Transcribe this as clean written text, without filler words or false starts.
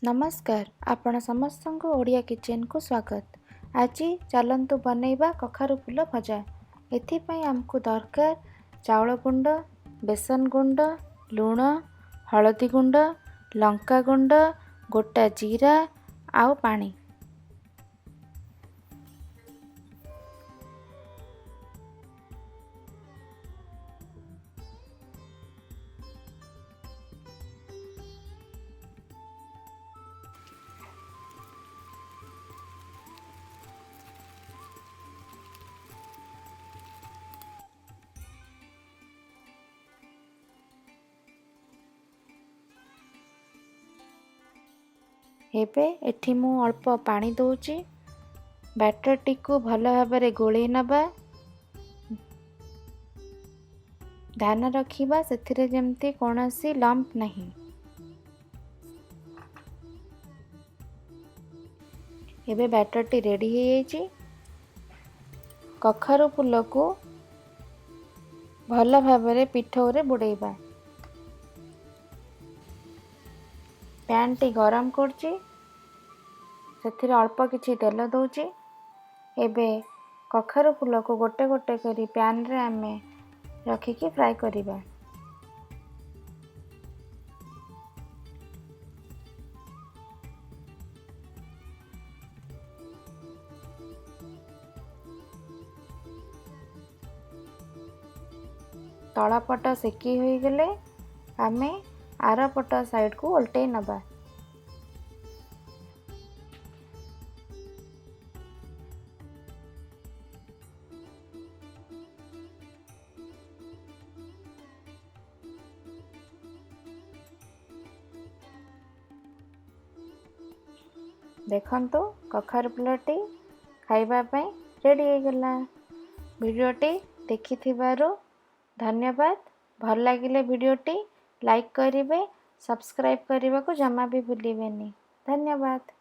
ନମସ୍କାର, ଆପଣ ସମସ୍ତଙ୍କୁ ଓଡ଼ିଆ କିଚେନ୍କୁ ସ୍ୱାଗତ। ଆଜି ଚାଲନ୍ତୁ ବନେଇବା କଖାରୁ ଫୁଲ ଭଜା। ଏଥିପାଇଁ ଆମକୁ ଦରକାର ଚାଉଳ ଗୁଣ୍ଡ, ବେସନ ଗୁଣ୍ଡ, ଲୁଣ, ହଳଦୀ ଗୁଣ୍ଡ, ଲଙ୍କା ଗୁଣ୍ଡ, ଗୋଟା ଜିରା ଆଉ ପାଣି। ଏବେ ଏଠି ମୁଁ ଅଳ୍ପ ପାଣି ଦେଉଛି। ବ୍ୟାଟରଟିକୁ ଭଲ ଭାବରେ ଗୋଳେଇ ନେବା। ଧ୍ୟାନ ରଖିବା ସେଥିରେ ଯେମିତି କୌଣସି ଲମ୍ପ ନାହିଁ। ଏବେ ବ୍ୟାଟରଟି ରେଡ଼ି ହେଇଯାଇଛି। କଖାରୁ ଫୁଲକୁ ଭଲ ଭାବରେ ପିଠଉରେ ବୁଡ଼େଇବା। ପ୍ୟାନ୍ଟି ଗରମ କରୁଛି, ସେଥିରେ ଅଳ୍ପ କିଛି ତେଲ ଦେଉଛି। ଏବେ କଖାରୁ ଫୁଲକୁ ଗୋଟେ ଗୋଟେ କରି ପ୍ୟାନ୍ରେ ଆମେ ରଖିକି ଫ୍ରାଏ କରିବା। ତଳପଟ ସେକି ହୋଇଗଲେ ଆମେ ଆରପଟ ସାଇଡ଼କୁ ଓଲଟେଇ ନେବା। ଦେଖନ୍ତୁ, କଖାରୁ ଫୁଲଟି ଖାଇବା ପାଇଁ ରେଡ଼ି ହେଇଗଲା। ଭିଡ଼ିଓଟି ଦେଖିଥିବାରୁ ଧନ୍ୟବାଦ। ଭଲ ଲାଗିଲେ ଭିଡ଼ିଓଟି ଲାଇକ୍ କରିବେ, ସବସ୍କ୍ରାଇବ୍ କରିବାକୁ ଜମା ବି ଭୁଲିବେନି। ଧନ୍ୟବାଦ।